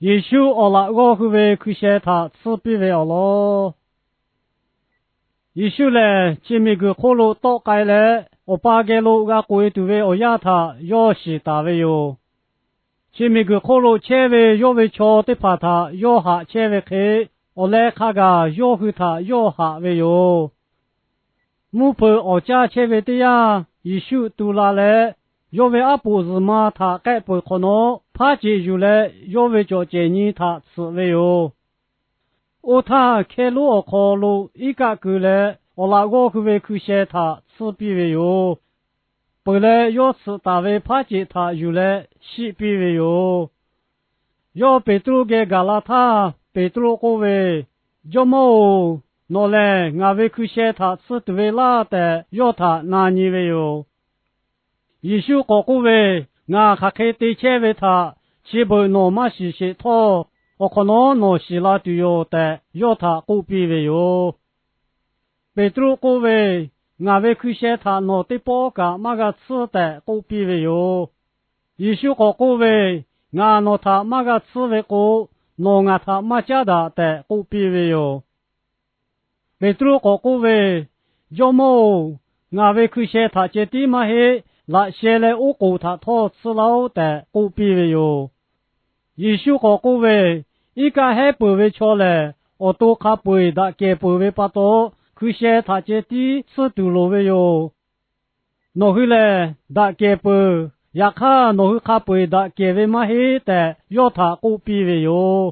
Yeˍsuˆ awˬ laꞈ g'awˇ hui ve hkui sheh htaꞈ tsuhˇ piˇ ve awˬ lawn. Yeˍsuˆ lehˬ, chi miˬguiˬ hk'oˆ lo tawˆ k'ai leh, Awˬ pa geh lo g'a k'oꞈ e tuˬ ve awˬ yanˇ htaꞈ yawˇ shiˍ taˍ ve yoˬ. Chi miˬguiˬ hk'oˆ lo chehˇ ve yawˇ ve chaw teˇ hpaˍ htaꞈ yawˇ haꞈ chehˇ ve hk'e, awˬ leh hk'a gaˬ yawˇ hui htaꞈ yawˇ haꞈ ve yoˬ. Mvuhˇ hpeuꞈ awˍ caˇ chehˇ ve teˇ yanˇ, Yeˍsuˆ tu la leh, yawˇ ve aˉ poꞈ zuhˬ ma htaꞈ k'ehˆ peuˬ hk'awꞈ nawˉ, hpaˉ ceꞈ yuˬ leh yawˇ ve cawˬ cehˬ nyi htaꞈ tsuhꞈ ve yoˬ. Oˇ htaˇ, hkehˇ lonˉ awˬ hk'aw lo iˉ kaˆ keu leh, awˬ laꞈ g'awˇ hui ve hkui sheh htaꞈ tsuhˇ piˇ ve yoˬ. Peuˬ leh, yawˇ tsuhꞈ taˍ ve hpaˉ ceꞈ htaꞈ yuˬ leh shiˆ piˇ ve yoˬ. Yawˇ Peˍtruˆ geh gaˬ la htaˇ, Peˍtruˆ k'oˆ ve, Jawˇmawˇ-oˬ, nawˬ lehˬ ngaˬ ve hkui sheh htaꞈ tsuhˇ tuˬ ve laˇ tehꞈ, yawˇ htaꞈ na nyi ve yoˬ. Yeˍsuˆ k'awꞈ k'oˆ ve, Ngaˬ hk'aˬ hk'e te chehˇ ve htaꞈ chi beuꞈ nawˬ maˇ shiˍ sheˍ htawˇ, awˬ hk'awꞈ nawˉ nawˬ shiˍ la tuˬ yoˬ tehꞈ, yawˇ htaꞈ k'oˆ piˇ ve yoˬ. Peˍtruˆ k'oˆ ve, Ngaˬ ve hkui sheh htaꞈ nawˬ teˇ pawˆ kaꞈ maˇ g'a tsuhˇ tehꞈ k'oˆ piˇ ve yoˬ. Yeˍsuˆ k'awꞈ k'oˆ ve, Ngaˬ nawˬ htaꞈ maˇ g'a tsuhˇ ve k'o, nawˬ ngaˬ htaꞈ maˇ caˉ daꞈ tehꞈ k'oˆ piˇ ve yoˬ. Peˍtruˆ k'awꞈ k'oˆ ve, Jawˇmawˇ-oˬ, ngaˬ ve hkui sheh htaꞈ ceh tiˉ maˇ heˆ, laꞈ sheh leh oˉ k'oˍ htaꞈ htawˇ tsuhˇ laˇ-oˆ tehꞈ k'oˆ piˇ ve yoˬ. Yeˍsuˆ k'awꞈ k'oˆ ve, Iˉ kaˆ hehˉ peuˬ ve chaw lehˬ, awˬ to hk'a peu-eˬ daꞈ kehˬ peuˬ ve pa taw, hkui sheh htaꞈ ceh tiˉ tsuhˇ tuˬ loˍ ve yoˬ. Nawˬ hui lehˬ daꞈ kehˬ peuˬ. Yaꞈ hk'aˇ, nawˬ hui hk'a peu-eˬ daꞈ kehˬ ve maˇ heˆ tehꞈ, yawˇ htaꞈ k'oˆ piˇ ve yoˬ.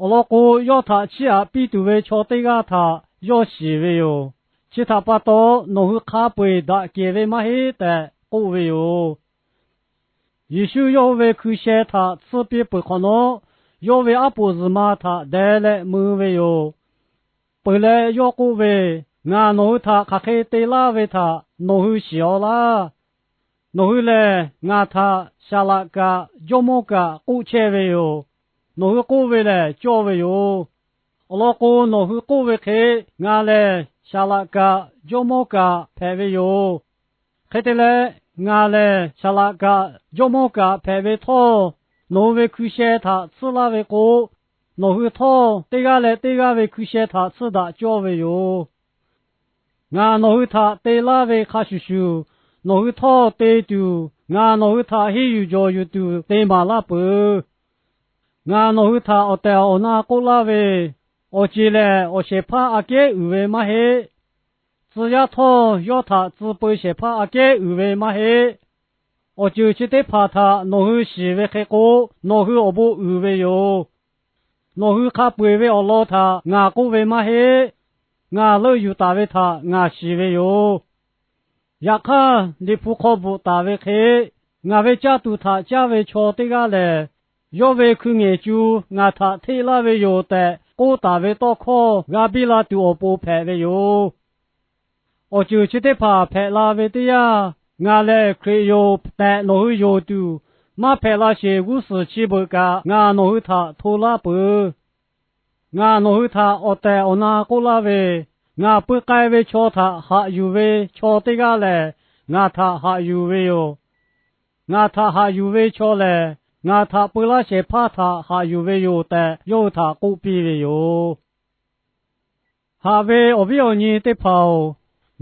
Awˬ lawn k'o, yawˇ htaꞈ chiˇ aꞈ piˇ tuˬ ve chaw teˇ g'aˇ htaꞈ yawˇ shiˍ ve yoˬ. Chi htaꞈ pa taw, nawˬ hui hk'a peu-eˬ daꞈ kehˬ ve maˇ heˆ tehꞈ k'oˆ ve yoˬ. Yeˍsuˆ yawˇ hui ve hkui sheh htaꞈ tsuhˇ piˇ peuˬ hk'awꞈ nawˉ, yawˇ ve aˉ poꞈ zuhˬ ma htaꞈ deh leh mui ve yoˬ. Peuˬ leh yawˇ k'oˆ ve, Ngaˬ nawˬ hui htaꞈ hk'aˬ hk'e te laˇ ve htaꞈ nawˬ hui shiˍ-aw laˇ. Nawˬ hui lehˬ ngaˬ htaꞈ saˍ laꞈ kaꞈ jawˇmawˇ kaꞈ k'oˆ chehˇ ve yoˬ. Nawˬ hui k'oˆ ve lehˬ cawˇ ve yoˬ. Awˬ lawn k'o, nawˬ hui k'oˆ ve hk'e, ngaˬ lehˬ saˍ laꞈ kaꞈ jawˇmawˇ kaꞈ hpehꞈ ve yoˬ. Hk'e te leh, ngaˬ lehˬ saˍ laꞈ kaꞈ jawˇmawˇ kaꞈ hpehꞈ ve htawˇ, nawˬ hui ve hkui sheh htaꞈ tsuhˇ laˇ ve k'o, nawˬ hui htawˇ teˇ g'aˇ leh teˇ g'aˇ ve hkui sheh htaꞈ tsuhˇ daꞈ cawˇ ve yoˬ. Ngaˬ nawˬ hui htaꞈ te laˇ ve hk'a shuˍ shuˍ, nawˬ hui htawˇ te tuˬ ngaˬ nawˬ hui htaꞈ henˇ yuˬ jawˬ yuˬ tuˬ te maˍ laˇ peuˬ. Ngaˬ nawˬ hui htaꞈ awˬ tehˬ awˬ na k'oˆ laˇ ve, awˬ ceˬ lehˬ awˬ shehˍ hpaˇ aꞈ kehˉ uiˍ ve maˇ heˆ. Tcuh yaˇ htawˇ yawˇ htaꞈ tcuh peu shehˍ hpaˇ aꞈ kehˉ uiˍ ve maˇ heˆ. Awˬ ceuˬ chi teˇ hpaˍ htaꞈ nawˬ hui shiˍ ve hk'e k'o, nawˬ hui awˬ bon uiˍ ve yoˬ. Nawˬ hui hk'a peu-eˬ ve awˬ lawn htaꞈ ngaˬ k'oˆ ve maˇ heˆ. Ngaˬ leuˆ yuˬ taˍ ve htaꞈ ngaˬ shiˍ ve yoˬ. Yaꞈ hk'aˇ, Liꞈ hpu hk'aw bvuhꞈ taˍ ve hk'e, Ngaˬ ve caˇ tuˬ htaꞈ caˇ ve chaw teˇ g'aˇ lehˬ, yawˇ ve hkui ngehˬ cu ngaˬ htaꞈ hteˆ laˇ ve yoˬ tehꞈ k'oˆ taˍ ve tawˇ hkawˇ g'a biˇ la tuˬ awˬ pon hpehꞈ ve yoˬ. Awˬ ceuˬ chi teˇ hpaˍ hpehꞈ la ve teˇ yanˇ, Ngaˬ lehˬ Hkriꞈ yoˬ tehꞈ nawˬ hui yonˍ tuˬ, maˇ hpehꞈ la sheˍ g'uˇ suhˍ chi beuꞈ kaꞈ ngaˬ nawˬ hui htaꞈ hto laˇ peuˬ. Ngaˬ nawˬ hui htaꞈ awˬ tehˬ awˬ na k'oˆ laˇ ve, ngaˬ pui k'ai ve chaw htaꞈ haꞈ yuˬ ve chaw teˇ g'aˇ lehˬ, ngaˬ htaꞈ haꞈ yuˬ ve yoˬ. Ngaˬ htaꞈ haꞈ yuˬ ve chaw lehˬ, ngaˬ htaꞈ peu laˇ shehˍ hpaˇ htaꞈ haꞈ yuˬ ve yoˬ tehꞈ, yawˇ hui htaꞈ k'oˆ piˇ ve yoˬ. Haꞈ ve awˬ viˉ awˬ nyi teˇ hpaˍ-oˬ,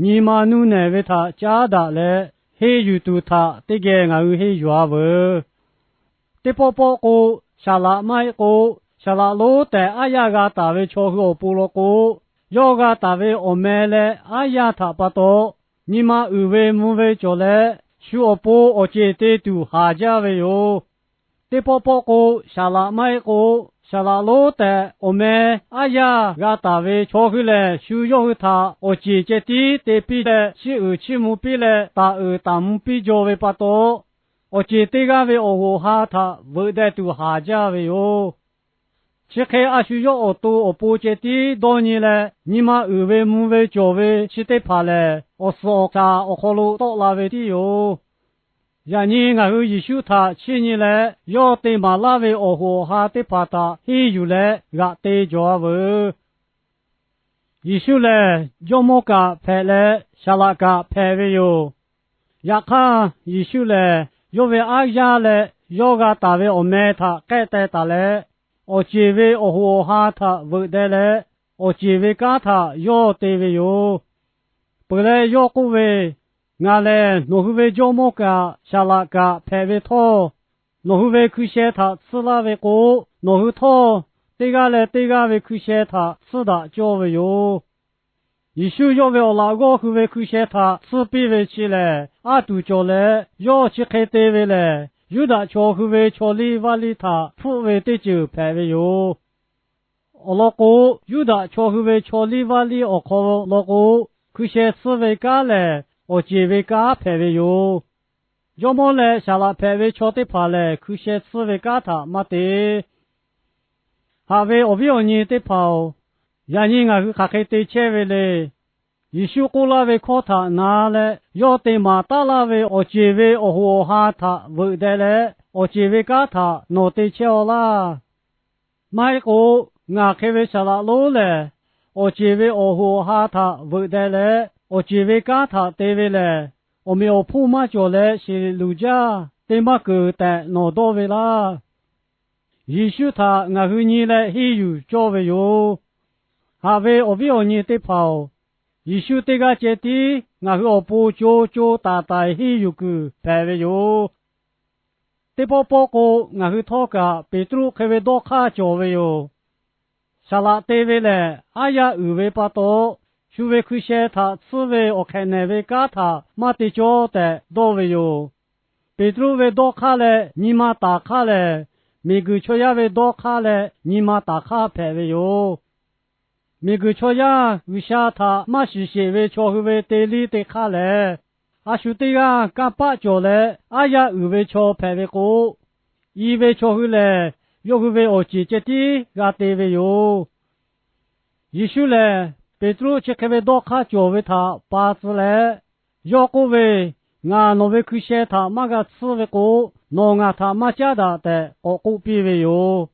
nyi ma nuˇ nehˬ ve htaꞈ caˉ daꞈ leh henˇ yuˬ tuˬ htaꞈ teˇ geh ngaˬ hui henˇ yuˬ-a veuˬ. Teˇ pawˆ pawˆ k'o, saˍ laꞈ maˇ heˆ k'o, saˍ laꞈ lonˉ tehꞈ aˉ yaˇ g'a taˍ ve chaw hui awˬ pon law k'o, yawˇ g'a taˍ ve awˬ meh leh aˉ yaˇ htaꞈ pa taw, nyi ma uiˍ ve mvuh ve cawˬ leh, shu awˬ pon awˬ ceˬ te tuˬ haˍ jaˇ ve yoˬ. Teˇ pawˆ pawˆ k'o, saˍ laꞈ maˇ heˆ k'o, saˍ laꞈ lonˉ tehꞈ awˬ meh aˉ yaˇ g'a taˍ ve chaw hui lehˬ, shu yawˇ hui htaꞈ awˬ ceˬ ceh tiˉ te piˇ leh, chiˇ uiˍ chiˇ mvuh piˇ leh, taˍ uiˍ taˍ mvuh piˇ jaw ve pa taw, awˬ ceˬ teˇ g'aˇ ve awˬ hoꞈ awˬ ha htaꞈ veuꞈ deh tuˬ haˍ jaˇ ve yoˬ. Chi hk'e a shu yawˇ awˬ to awˬ pon ceh tiˉ dawˇ nyi leh, nyi ma uiˍ ve mvuh ve cawˬ ve chi teˇ hpaˍ lehˬ, awˬ suhˍ awˬ shaˍ awˬ hk'aw lo tawˆ la ve tiˉ yoˬ. Yaꞈ nyi ngaˬ hui Yeˍsuˆ htaꞈ chiˇ nyi leh, yawˇ te maˍ laˇ ve awˬ hoꞈ awˬ ha teˇ hpaˍ htaꞈ henˇ yuˬ leh g'aꞈ te jawˬ-a veuˬ. Yeˍsuˆ lehˬ, jawˇmawˇ kaꞈ hpehꞈ leh, saˍ laꞈ kaꞈ hpehꞈ ve yoˬ. Yaꞈ hk'aˇ, Yeˍsuˆ lehˬ yawˇ ve aˉ yaˇ leh yawˇ g'a taˍ ve awˬ meh htaꞈ k'ehˆ teh taˍ leh, awˬ ceˬ ve awˬ hoꞈ awˬ ha htaꞈ veuꞈ deh leh, awˬ ceˬ ve kanˉ htaꞈ yawˇ te ve yoˬ. Peuˬ leh yawˇ k'oˆ ve, Ngaˬ lehˬ nawˬ hui ve jawˇmawˇ kaꞈ saˍ laꞈ kaꞈ hpehꞈ ve htawˇ, nawˬ hui ve hkui sheh htaꞈ tsuhˇ laˇ ve k'o, nawˬ hui htawˇ teˇ g'aˇ leh teˇ g'aˇ ve hkui sheh htaꞈ tsuhˇ daꞈ cawˇ ve yoˬ. Yeˍsuˆ yawˇ ve awˬ laꞈ g'awˇ hui ve hkui sheh htaꞈ tsuhˇ piˇ ve chi lehˬ, aˉ tuˬ cawˬ leh yawˇ chi hk'e te ve lehˬ, Yuˇdaꞈ chaw hui ve chaw liˇ vaˇ liˇ htaꞈ hpfuhˆ ve teˇ ceuˬ hpehꞈ ve yoˬ. Awˬ lawn k'o, Yuˇdaꞈ chaw hui ve chaw liˇ vaˇ liˇ awˬ hk'aw lo k'o, hkui sheh tsuhˇ ve kanˉ lehˬ, awˬ ceˬ ve kanˉ hpehꞈ ve yoˬ. Jawˇmawˇ leh saˍ laꞈ hpehꞈ ve chaw teˇ hpaˍ lehˬ, hkui sheh tsuhˇ ve kanˉ htaꞈ maˇ te. Haꞈ ve awˬ viˉ awˬ nyi teˇ hpaˍ-oˬ, yaꞈ nyi ngaˬ hui hk'aˬ hk'e te chehˇ ve le. Yeˍsuˆ k'oˆ laˇ ve hkawˇ htaꞈ na leh, yawˇ te maˍ taˉ laˇ ve awˬ ceˬ ve awˬ hoꞈ awˬ ha htaꞈ veuꞈ deh leh, awˬ ceˬ ve kanˉ htaꞈ nawˬ te chehˇ-aw laˇ. Maˇ heˆ k'o, ngaˬ hk'e ve saˍ laꞈ lonˉ lehˬ, awˬ ceˬ ve awˬ hoꞈ awˬ ha htaꞈ veuꞈ deh leh, awˬ ceˬ ve kanˉ htaꞈ te ve lehˬ, awˬ meꞈ awˬ hponˇ maˇ cawˬ leh shiˍ luˬ jaˇ, te maˇ keunˍ tehꞈ nawˬ dawˇ ve laˇ. Yeˍsuˆ htaꞈ ngaˬ hui nyi leh henˇ yuˬ cawˇ ve yoˬ. Haꞈ ve awˬ viˉ awˬ nyi teˇ hpaˍ-oˬ, Yeˍsuˆ teˇ g'aˇ ceh tiˉ ngaˬ hui awˬ pon co co taiˍ taiˍ henˇ yuˬ kuiˬ hpehꞈ ve yoˬ. Teˇ pawˆ pawˆ k'o, ngaˬ hui htawˇ kaꞈ Peˍtruˆ hk'e ve dawˇ hk'aˇ cawˬ ve yoˬ. Saˍ laꞈ te ve lehˬ, aˉ yaˇ uiˍ ve pa taw, shu ve hkui sheh htaꞈ tsuhˇ ve awˬ hk'ehꞈ nehˬ ve kanˉ htaꞈ maˇ te cawˇ tehꞈ dawˇ ve yoˬ. Peˍtruˆ ve dawˇ hk'aˇ leh nyi ma taˍ hk'aˇ lehˬ, miˬguiˬ chaw yaˇ ve dawˇ hk'aˇ leh nyi ma taˍ hk'aˇ hpehꞈ ve yoˬ. Miˬguiˬ chaw yaˇ G'uiˬsha htaꞈ maˇ shiˍ sheˍ ve chaw hui ve teˇ liˇ teˇ hk'aˇ lehˬ, a shu teˇ g'aˇ kanˇ paˆ cawˬ leh aˉ yaˇ uiˍ ve chaw hpehꞈ ve k'o, i ve chaw hui lehˬ, yawˇ hui ve awˬ ceˬ ceh tiˉ g'a te ve yoˬ. Yeˍsuˆ lehˬ, Peˍtruˆ chi hk'e ve dawˇ hk'aˇ cawˬ ve htaꞈ pa tcuh leh, yawˇ k'oˆ ve, Ngaˬ nawˬ ve hkui sheh htaꞈ maˇ g'a tsuhˇ ve k'o, nawˬ ngaˬ htaꞈ maˇ caˉ daꞈ tehꞈ k'awꞈ k'oˆ piˇ ve yoˬ.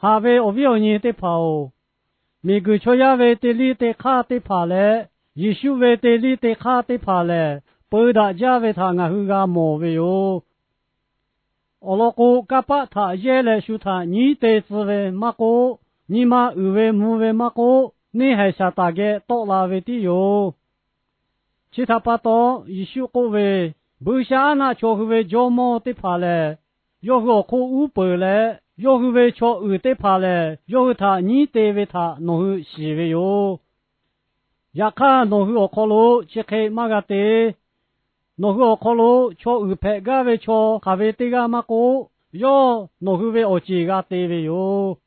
Haꞈ ve awˬ viˉ awˬ nyi teˇ hpaˍ-oˬ, miˬguiˬ chaw yaˇ ve teˇ liˇ teˇ hk'aˇ teˇ hpaˍ leh, Yeˍsuˆ ve teˇ liˇ teˇ hk'aˇ teˇ hpaˍ lehˬ, peu daꞈ jaˇ ve htaꞈ ngaˬ hui g'a mawˬ ve yoˬ. Awˬ lawn k'o, kanˇ paˆ htaꞈ yehˇ leh shu htaꞈ nyiˉ te tcuh ve maˇ k'oˆ, nyi ma uiˍ ve mvuh ve maˇ k'oˆ, neˇ haiˬ Saˍtanˍ geh tawˆ la ve tiˉ yoˬ. Chi htaꞈ pa taw, Yeˍsuˆ k'oˆ ve, Buiˇshaˆaˉnaˆ chaw hui ve jawˇmawˇ teˇ hpaˍ lehˬ, yawˇ hui awˬ hk'oˆ uˉ peunˍ leh, yawˇ hui ve chaw uiˍ teˇ hpaˍ lehˬ, yawˇ hui htaꞈ nyiˉ te ve htaꞈ nawˬ hui shiˍ ve yoˬ. Yaꞈ hk'aˇ, nawˬ hui awˬ hk'aw lo chi hk'e maˇ g'a te. Nawˬ hui awˬ hk'aw lo chaw uiˍ hpehꞈ gaˇ ve chaw hk'aˬ ve teˇ g'aˇ maˇ k'oˆ, yawˇ nawˬ hui ve awˬ ceˬ g'a te ve yoˬ.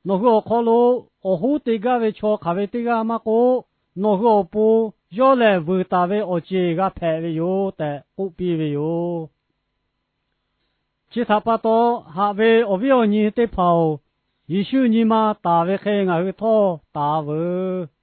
Nawˬ hui awˬ hk'aw lo awˬ hoˉ te gaˇ ve chaw hk'aˬ ve teˇ g'aˇ maˇ k'oˆ, nawˬ hui awˬ pon yawˇ lehˬ vuiˬ taˍ ve awˬ ceˬ g'a hpehꞈ ve yoˬ tehꞈ k'oˆ piˇ ve yoˬ. Chi htaꞈ pa taw, haꞈ ve awˬ viˉ awˬ nyi teˇ hpaˍ-oˬ, Yeˍsuˆ nyi ma taˍ ve hk'e ngaˬ hui htawˇ taˍ veuˬ.